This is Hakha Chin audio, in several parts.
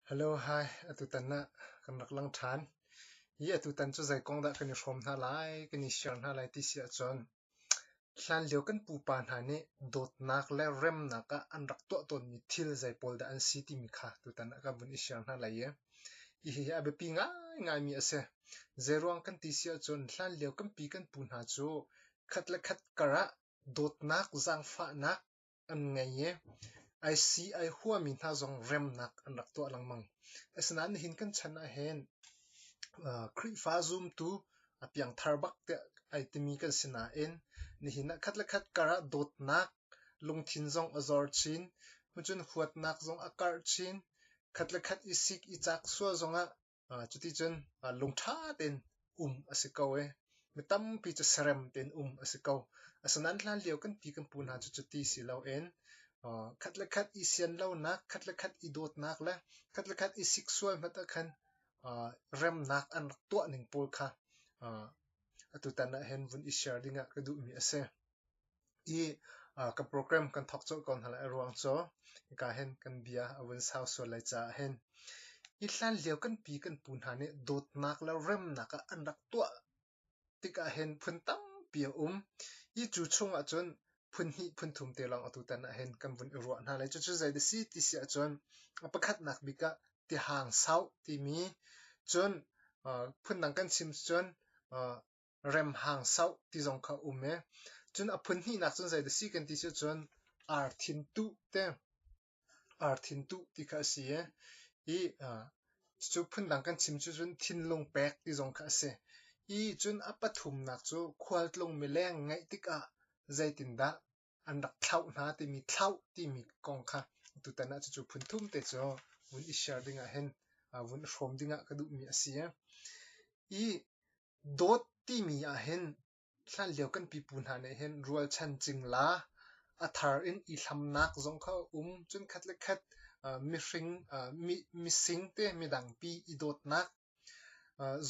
Hello, hi. Atutan ah kan rak lang ṭhan. Hi atutan cu zei kong dah kan i hrawm hna lai, kan i share hna lai ti si ahcun hlanlio kan pupa hna nih dawtnak le remnak ah an rak tuah tawnmi thil zei pawl dah an si timi kha tutan ah ka vun i share hna lai i hihi a biapi ngaingaimi a si. Zeiruang kan ti si ahcun hlanlio kan pi kan pu hna cu khat le khat kar ah dawtnak, zaangfahnak an ngei i ai si ai huami hna zong remnak an rak tuah lengmang. Asinain nihin kan chan ahhin Khrihfa zumtu a piangthar bak tiah ai timi kan si nain nihin ah khat le khat kar ah dawtnak lungthin zong a zor chin, cun huatnak zong a karh chin, khat le khat i sik i cak sual zongah Cuticun lungṭha tein um a si ko i mi tampi cu serem tein um a si ko. Asinain hlanlio kan pi kan pu hna cu cuti si loin khat le khat i sian lonak, khat le khat i dawtnak le khat le khat i siksual hmanh ah khan remnak an rak tuah ning pawl kha atutan ah hin vun i share dingah ka duhmi a si. I ka program kan thawk colh ko hna lai. A ruang cu hika hin kan bia a vun sau sual lai caah hin. Hi hlanlio kan pi kan pu hna nih dawtnak le remnak ah an rak tuah tikah hin phun tampi a um. Hi cu chung ahcun phun hnih phun thum te lawng atutan ah hin kan vun i ruah hna lai. Cucu zei dah si ti si ahcun a pakhatnak bik ah tihang sauh timi cun phundang kan chim cun remhang sauh ti zong kha a um i cun a phun hnihnak cun zei dah si kan ti si cun arthin tuh te arthin tuh ti kha a si i hi cu phundang kan chim cu cun thinlung pek ti zong kha a si i cun a pathumnak cu khualtlung mileng ngeih tikah zeitindah an rak thlauh hna timi thlauh timi kong kha tutan ah cucu phun thum te cu vun i share dingah hin vun i hrawm dingah ka duhmi a si i Dawt timi ahhin hlanlio kan pipu hna nih hin rualchan cingla a thar in i hlamnak zong kha a um. Cun khat le khat mihring mising te midangpi i dawtnak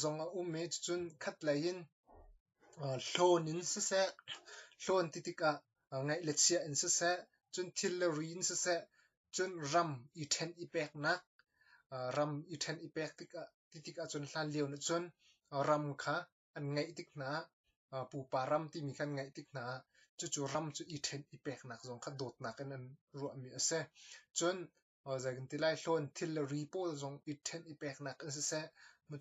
zong a um i cucun khatlei in hlawn in siseh, hlawn ti tikah ngaih le chia in siseh, cun thil le ri in siseh, cun ram i ṭhen i peknak, ram i ṭhen i pek tikah Ti tikah cun hlanlio nih cun ram kha an ngeih tik hna ah pupa ram timi kha an ngeih tik hna ah cucu ram cu i ṭhen i peknak zong kha dawtnak in an ruahmi a si. Cun zei kan ti lai hlawn thil le ri pawl zong i ṭhen i peknak in siseh,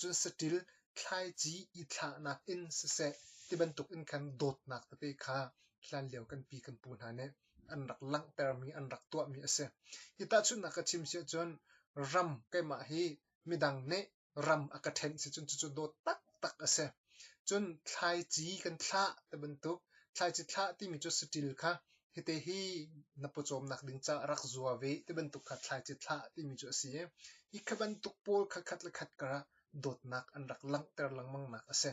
cun saṭil thlaici i thlahnak in siseh ti bantuk in khan dawtnak tete kha hlanlio kan pi kan pu hna nih an rak langhtermi an rak tuahmi a si. Hi tahchunhnak ka chim si ahcun ram keimah hi midang nih ram a ka ṭhenh si cun cucu dawt taktak a si. Cun thlaici kan thlah ti bantuk thlaici thlah timi cu saṭil kha hite hi na pawcawmnak ding caah rak zua ve ti bantuk kha thlaici thlah timi cu a si i hi kha bantuk pawl kha khat le khat karah dawtnak an rak langhter lengmang nak a si.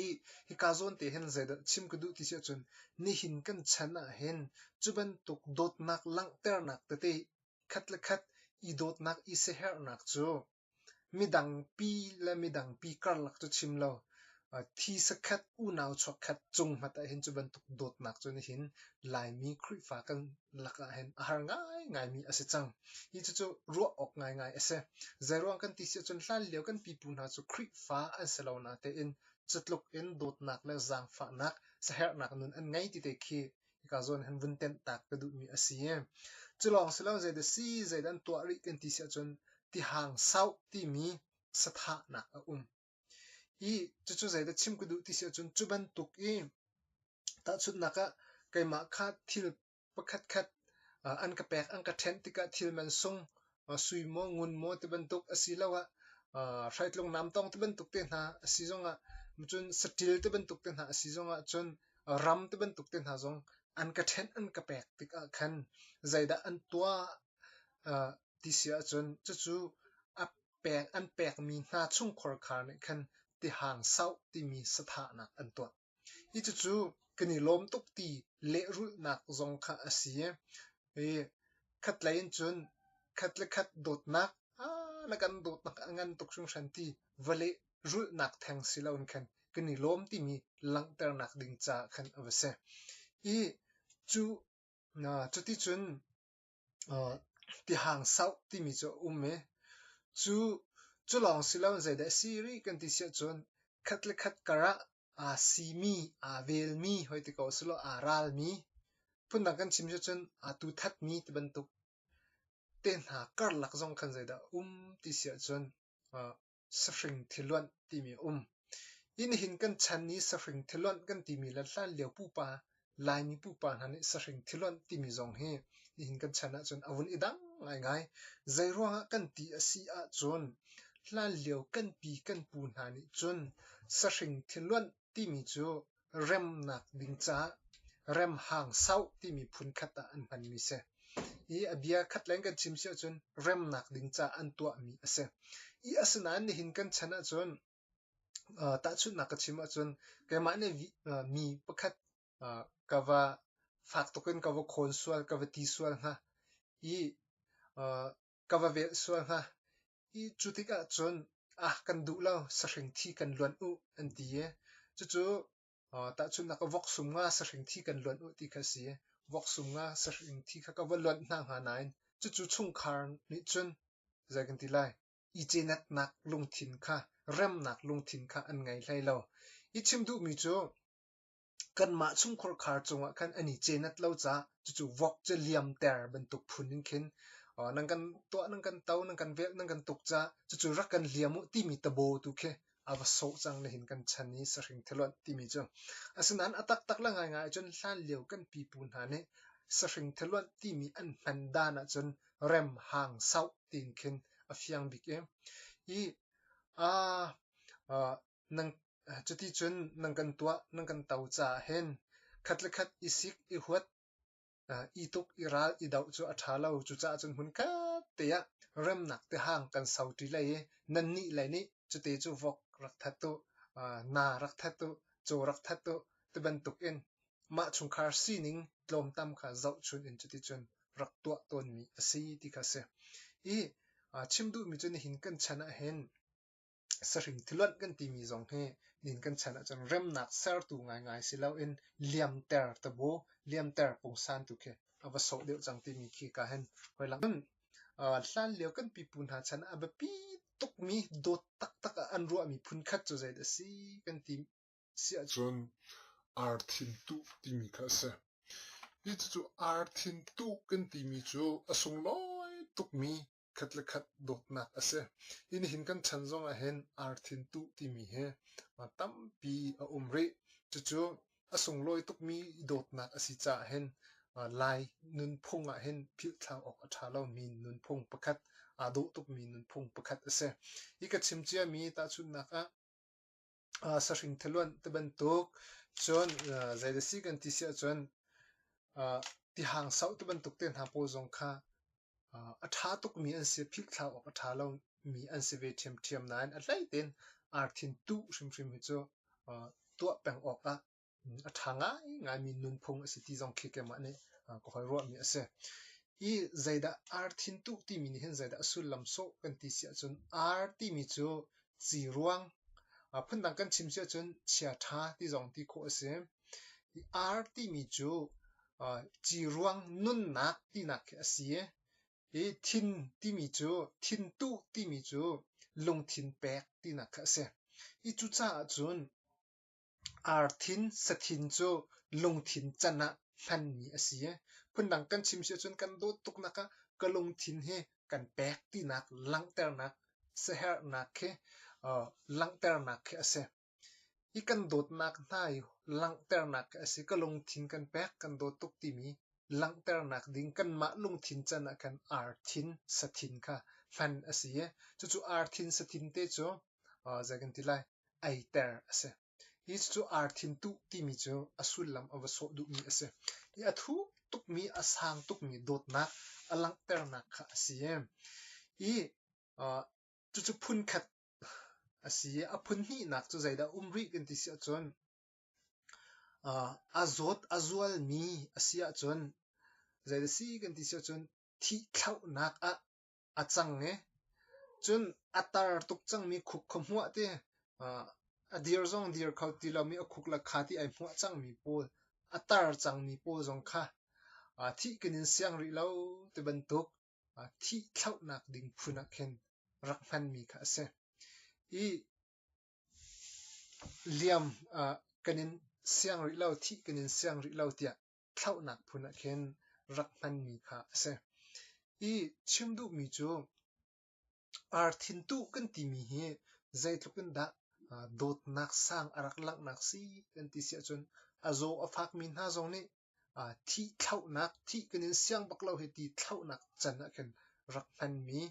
I hika zawn te hin zeidah chim ka duh ti si ahcun nihin kan chan ah hin cu bantuk dawtnak langhternak tete khat le khat i dawtnak i siaherhnak cu midang pi le midang pi karlak cu chim lo thi sakhat unau chuakkhat cung hmat ah hin cu bantuk dawtnak cu nihin Laimi Khrihfa kan lakah hin a har ngaingaimi a si cang. Hi cucu ruah awk ngaingai a si. Zeiruang kan ti si ahcun hlanlio kan pipu hna cu Khrihfa an si lo natein cutluk in dawtnak le zaangfahnak, saherhnak nun an ngei ti te khi hika zawn hin vun tenh tak ka duhmi a si. Cu lawng si lo zeidah si zeidah an tuah rih kan ti si ahcun tihang sauh timi sathahnak a um. I cucu zeidah chim ka duh ti si ahcun cu bantuk i tahchunhnak ah keimah kha thil pakhatkhat an ka pek an ka ṭhenh tikah thil man sung sui maw ngun maw ti bantuk asiloah hreitlung namtong ti bantuk te hna a si zongah cun saṭil ti bantuk te hna a si zongah cun ram ti bantuk te hna zong an ka ṭhenh an ka pek tikah khan zeidah an tuah ti si ahcun cucu a pek an pekmi hna chungkhar khar nih khan tihang sauh timi sathahnak an tuah. Hi cucu kan i lawm tuk ti lehrulhnak zong kha a si i khatlei in cun khat le khat dawtnak na kan dawtnak a ngan tuk hringhran ti va lehrulhnak theng si loin khan kan i lawm timi langhternak ding caah khan a va si. I cu cuticun tihang sauh timi cu a um i. Cu cu lawng si lo zeidah a si rih kan ti siah cun khat le khat karah aa simi, aa velmi hoi ti ko selaw aa ralmi, phundang kan chim cun aa tuthatmi ti bantuk te hna karlak zong khan zeidah a um ti siah cun sahring thiluanh timi a um. Hi nihin kan chan i sahring thiluanh kan timi le hlanlio pupa Laimi pupa hna nih sahring thiluanh timi zong hi nihin kan chan ahcun a vun i dang ngaingai. Zeiruangah kan ti a si ahcun hlanlio kan pi kan pu hna nih cun sahring thiluanh timi cu remnak ding caah remhang sauh timi phunkhat ah an hmanmi si. Hi a bia khat leng kan chim si ahcun remnak ding caah an tuahmi a si. I asinain nihin kan chan ahcun tahchunhnak ka chim ahcun keimah nih mi pakhat ka va fak tuk in ka va khawn sual, ka va ti sual hnga i ka va velh sual hnga. I cu tikah cun ah kan duh lo, sahring thi kan luanh u an ti i cucu tahchunhnak ah vok sum nga sahring thi kan luanh u ti kha a si i vok sum nga sahring thi kha ka va luanh hna hnga nain cucu chungkhar nih cun zei kan ti lai i cenatnak lungthin kha remnak lungthin kha an ngei hlei lo. I chim duhmi cu kanmah chungkhar cungah khan an i cenat lo caah cucu vok cu liamter bantuk phun in khin nan kan tuah nan kan to nan kan velh nan kan tuk caah cucu rak kan liam u timi tabo tu khi a va sawh cang nihin kan chan i sahring thiluanh timi cu. Asinain a taktak le ngaingai ahcun hlanlio kan pipu hna nih sahring thiluanh timi an hman dan ahcun rem hang sauh tiin khin a fiang bik i i nang cuti cun nan kan tuah nan kan to caah hin khat le khat i sik i huat i tuk i ral i doh cu a ṭha lo. Cucaah cun hmunkhat te ah remnak tihang kan soṭi lai i nannih lei nih cute cu vok rak that u, na rak that u, caw rak that u tibantuk in mah chungkhar sining tlawmtam kha zohchun in cuticun rak tuah tawnmi a si ti kha a si. I chim duhmi cu nihin kan chan ah hin sahring thiluanh kan timi zong hi nihin kan chan ahcun remnak sertu ngaingai si loin liamter tabu, liamter pungsan tu khi a va sawh deuh cang timi khi ka hin hoi lang. Hlanlio kan pipu hna chan ah a biapi tukmi dawt taktak ah an ruahmi phunkhat cu zeidah a si kan ti si ahcun arthin tuh timi kha a si. Hi cucu arthin tuh kan timi cu a sunglawi tukmi khat le khat dawtnak a si. Hi nihin kan chan zong ah hin arthin tuh timi hi tampi a um rih. Cucu a sunglawi tukmi dawtnak a si caah hin Lai nunphung ah hin philhthlau awk a ṭha lomi nunphung pakhat, aa dawh tukmi nunphung pakhat a si. Hi ka chim ciami tahchunhnak ah sahring thaluanh ti bantuk, cun zei si kan ti si ahcun tihang sauh ti bantuk te hna pawl zong kha a ṭha tukmi an si, philhthlau awk a ṭha lomi an si ve ṭhiamṭhiam nain a hlei tein arthin tuh hrimhrim hi cu tuah peng awkah a ṭha ngaingaimi nunphung a si ti zong khi keimah nih ka hoi ruahmi a si. Hi zeidah arthin tuh timi nih hin zeidah a sullam sawh kan ti si ahcun ar timi cu ciruang, phundang kan chim si ahcun chiaṭha ti zong ti khawh a si. Hi ar timi cu ciruang nunnak tinak khi a si i hi thin timi cu thintuh timi cu lungthin pek tinak kha a si. Hi cucaah cun arthin sathin cu lungthin can ah hmanmi a si i phundang kan chim si ahcun kan dawt tuknak ah ka lungthin hi kan pek tinak langhternak siaherhnak khi langhternak khi a si. Hi kan dawtnak hna i langhternak a si. Ka lungthin kan pek, kan dawt tuk timi langhternak ding kanmah lungthin can ah khan arthin sathin kha hman a si i cucu arthin sathin te cu zei kan ti lai eiter a si. Hi cucu arthin tuh timi cu a sullam a va sawh duhmi a si. Hi a thuk tukmi, a sang tukmi dawtnak a langhternak kha a si i hi cucu phunkhat A si i a phun hnihnak cu zeidah um rih kan ti si ahcun a zawt a zualmi a si ahcun zeidah si kan ti si ahcun thih thlauhnak ah a cang i cun a tar tuk cangmi khuk kha hmuah ti a dir zong dir kho ti lomi a khuk le kha ti ai hmuah cangmi pawl a tar cangmi pawl zong kha thih kan in siang rih lo ti bantuk thih thlauhnak ding phun ah khin rak hmanmi kha a si. I liam kan in siang rih lo, thih kan in siang rih lo tiah thlauhnak phun ah khin rak hmanmi kha a si. I chim duhmi cu arthin tuh kan timi hi zeitluk in dah dawtnak sang a rak langhnak si kan ti si ahcun a zaw a fakmi hna zong nih thih thlauhnak, thih kan in siang bak lo hi ti thlauhnak can ah khin rak hmanmi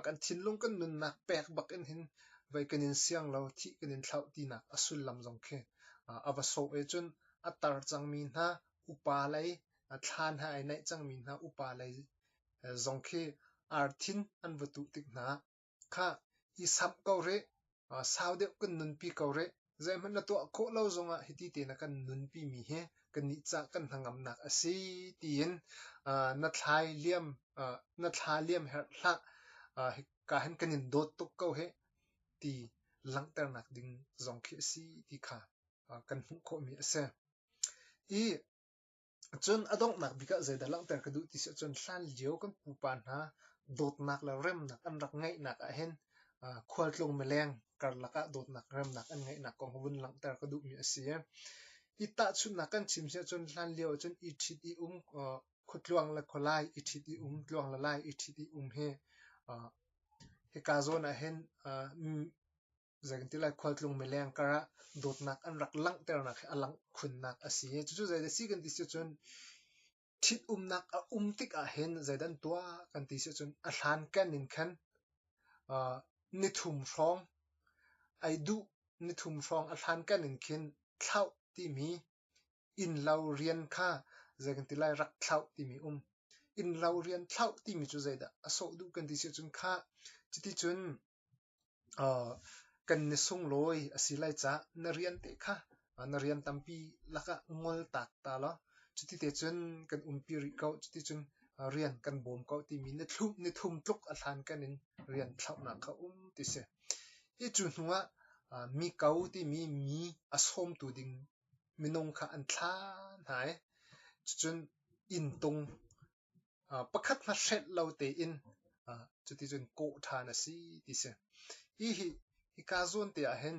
kan thinlung kan nunnak pek bak in hin vei kan in siang lo, thih kan in thlauh tinak a sullam zong khi a va sawh i cun a tar cangmi hna upa lei thlan he ai naih cangmi hna upa lei zong khi arthin an va tuh tik hna kha i samh ko rih, sau deuh kan nunpi ko rih. Zeihmanh na tuah khawh lo zongah hiti te na kan nunpi mi hi kannih cah kan hnangamnak a si tiin na thlai liam na thla liam herh hlah hika hin kan in dawt tuk ko hih ti langhternak ding zong khi a si ti kha kan hmuh khawhmi a si. I Cun a donghnak bik ah zeidah langhter ka duh ti si ahcun hlanlio kan pupa hna dawtnak le remnak an rak ngeihnak ahhin khualtlung mileng karlak ah dawtnak remnak an ngeihnak kong vun langhter ka duhmi a si. Hi tahchunhnak kan chim si ahcun hlanlio ahcun i ṭhit i um khuatluang le khualai i ṭhit i um tluang le lai i ṭhit i um hi hika zawn ahhin Zeitintiah khualtlung mileng karah dawtnak an rak langhternak hi a langh khunnak a si. Cucu zeidah si kan ti si cun ṭhitumnak a um tik ahhin zeidah an tuah kan ti si cun a hlankan in khan nithum hrawng ai duh nithum hrawng a hlankan in khin thlauh timi innlo rian kha zei kan ti lai rak thlauh timi um. Innlo rian thlauh timi cu zeidah a sawh duh kan ti si cun kha cuticun Kan ni sunglawi a si lai cah na rian te kha na rian tampi lakah ngol tak ta law cuti te cun kan umpi rih ko, cuti cun rian kan bawm ko timi ni thum tluk a hlankan in rian thlauhnak kha um ti si. Hi cu hnu ah mi ko timi mi a sawmtu ding minung kha an thla hna i cucun inntung pakhat hna hrelh lo tein cuticun kawh ṭhan a si ti si. Hihi hika zawn te ah hin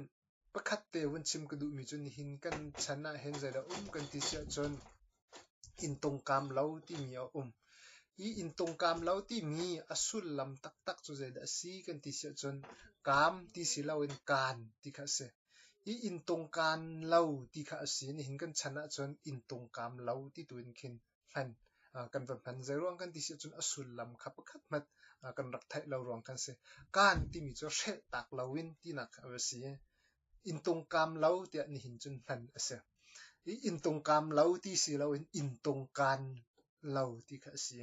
pakhat te vun chim ka duhmi cu nihin kan chan ah hin zeidah um kan ti si ahcun inntung kaam lo timi a um. Hi inntung kaam lo timi a sullam taktak cu zeidah a si kan ti si ahcun kaam ti si loin kaan ti kha a si. Hi inntung kaan lo ti kha a si. Nihin kan chan ahcun inntung kaam lo ti tu in khin hman kan va hman. Zeiruang kan ti si ahcun a sullam kha pakhat hmanh kan rak theih lo ruang kan si. Kaan timi cu hrelhtak loin tinak kha a va si. Inntung kaam lo tiah nihin cun hman a si. I inntung kaam lo ti si loin inntung kaan lo ti kha a si.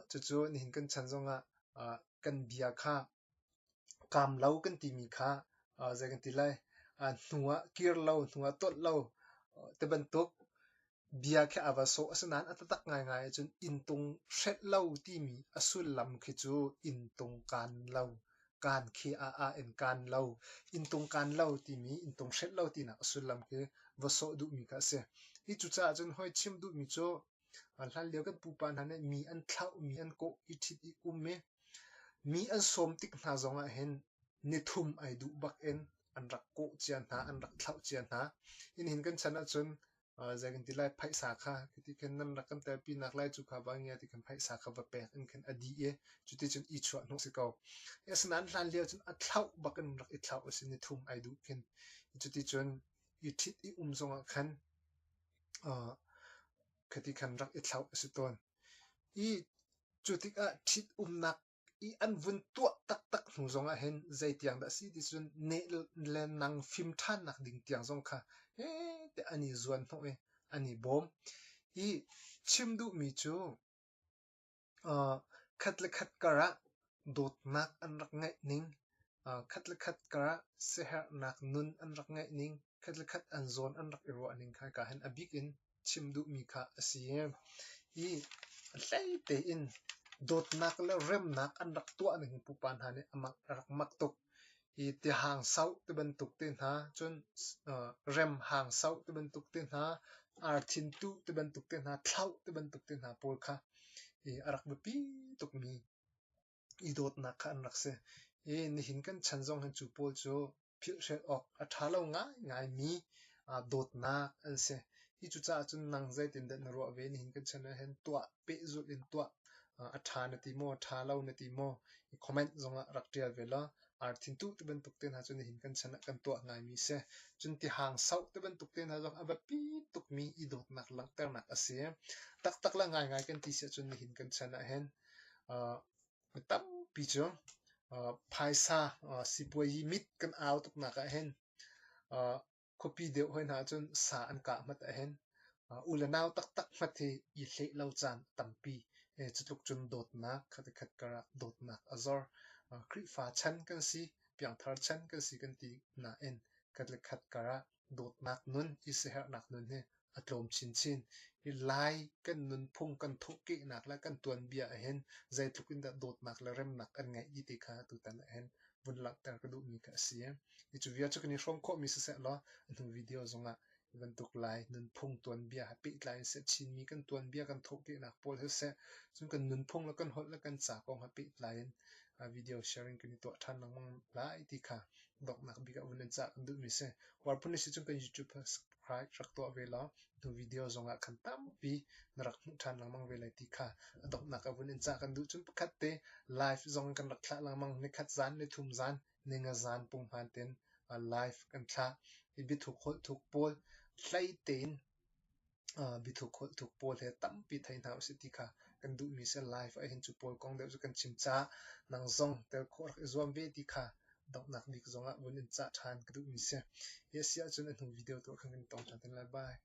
Cucu nihin kan chan zongah kan bia kha kaam lo kan timi kha zei kan ti lai hnu ah kir lo, hnu ah tolh lo tibantuk bia khi a va sawh. Asinain a taktak ngaingai ahcun inntung hrelh lo timi a sullam khi cu inntung kaan lo, kaan khi a a in kaan lo, inntung kaan lo timi inntung hrelh lo tinak a sullam khi va sawh duhmi kha a si. Hi cucaah cun hawi chim duhmi cu hlanlio kan pupa hna nih mi an thlauh, mi an kawh, i ṭhit i um i Mi an sawm tik hna zongah hin nithum ai duh bak in an rak kawh cia hna, an rak thlauh cia hna. Inn kan chan ahcun zei kan ti lai phaisa kha khiti khin nan rak kan telpi nak lai cu kha va ngia ti khin phaisa kha va pek in khin a dih i cuticun i chuah hnawh si ko. Asinain hlan lio cun a thlauh bak in rak i thlauh a si nithum ai duh khin. Cuticun i ṭhit i um zongah khan khati khan rak i thlauh a si tawn. I Cu tikah ṭhitumnak i an vun tuah taktak hnu zongah hin zeitiang dah a si ti cun neh le nang fim ṭhannak ding tiang zong kha heh tiah an i zuan hnawh i an i bawm. I chim duhmi cu khat le khat karah dawtnak an rak ngeih ning, khat le khat karah siaherhnak nun an rak ngeih ning, khat le khat an zawn an rak i ruah ning kha hika hin a bik in chim duhmi kha a si. I hlei tein dawtnak le remnak an rak tuah ning pupa hna nih a rak mak tuk. Hi tihang sauh ti bantuk te hna, cun rem hang sauh ti bantuk te hna, arthin tuh ti bantuk te hna, thlauh ti bantuk te hna pawl kha a rak biapi tukmi I dawtnak kha an rak si. I nihin kan chan zong hin cu pawl cu philhhrel awk a ṭha lo ngaingaimi dawtnak an si. Hi cucaah cun nang zeitindah na ruah ve? Nihin kan chan ah hin tuah pehzulh in tuah a ṭha na ti maw, ṭha lo na ti maw? Comment zongah rak ṭial ve law arthin tuh ti bantuk te hna cu nihin kan chan ah kan tuah ngaimi si. Cun tihang sauh ti bantuk te hna zong a biapi tukmi i dawtnak langhternak a si. Taktak le ngaingai kan ti si ahcun nihin kan chan ah hin mi tampi cu phaisa sipuazi mit kan au tuknak ah hin khuapi deuh hoi hna ahcun sa an kah hmat ahhin u le nau taktak hmat hi i hleh lo caan a tampi. Cutluk cun dawtnak khat le khat karah dawtnak a zor. Khrihfa chan kan si, piangthar chan kan si kan ti nain khat le khat karah dawtnak nun, i siaherhnak nun hi a tlawm chinchin. Hi Lai kan nunphung kan thawhkehnak le kan tuanbia ahhin zeitluk in dah dawtnak le remnak an ngeih ti te kha tutan ahhin vun langhter ka duhmi kha a si. Hi cu vial cu kan i hrawm khawhmi siseh law a hnu video zongah hi bantuk Lai nunphung tuanbia he pehtlai in seh Chinmi kan tuanbia kan thawhkehnak pawl he seh cun kan nunphung le kan holh le kan ca kong he pehtlai in video sharing kan i tuah ṭhan lengmang lai ti kha donghnak bik ah vun in cah kan duhmi si. Uar phun na si cun kan YouTube subscribe rak tuah ve law hnu video zongah khan tampi na rak hmuh ṭhan lengmang ve lai ti kha a donghnak ah vun in cah kan duh. Cun pakhat te live zong kan rak thlah lengmang nikhat zan nithum zan ninga zan punghman ten live kan thlah. I biathuk holh thuk pawl hlei tein biathuk holh thuk pawl he tampi thei hna usih ti kha kan duhmi si. Live ah hin cu pawl kong deuh cu kan chim caah nang zong tel khawh rak i zuam ve ti kha donghnak bik zongah vun in cah ṭhan ka duhmi si. Hi a si ahcun a hnu video tu ah khan kan i tong ṭhan te lai. Bye.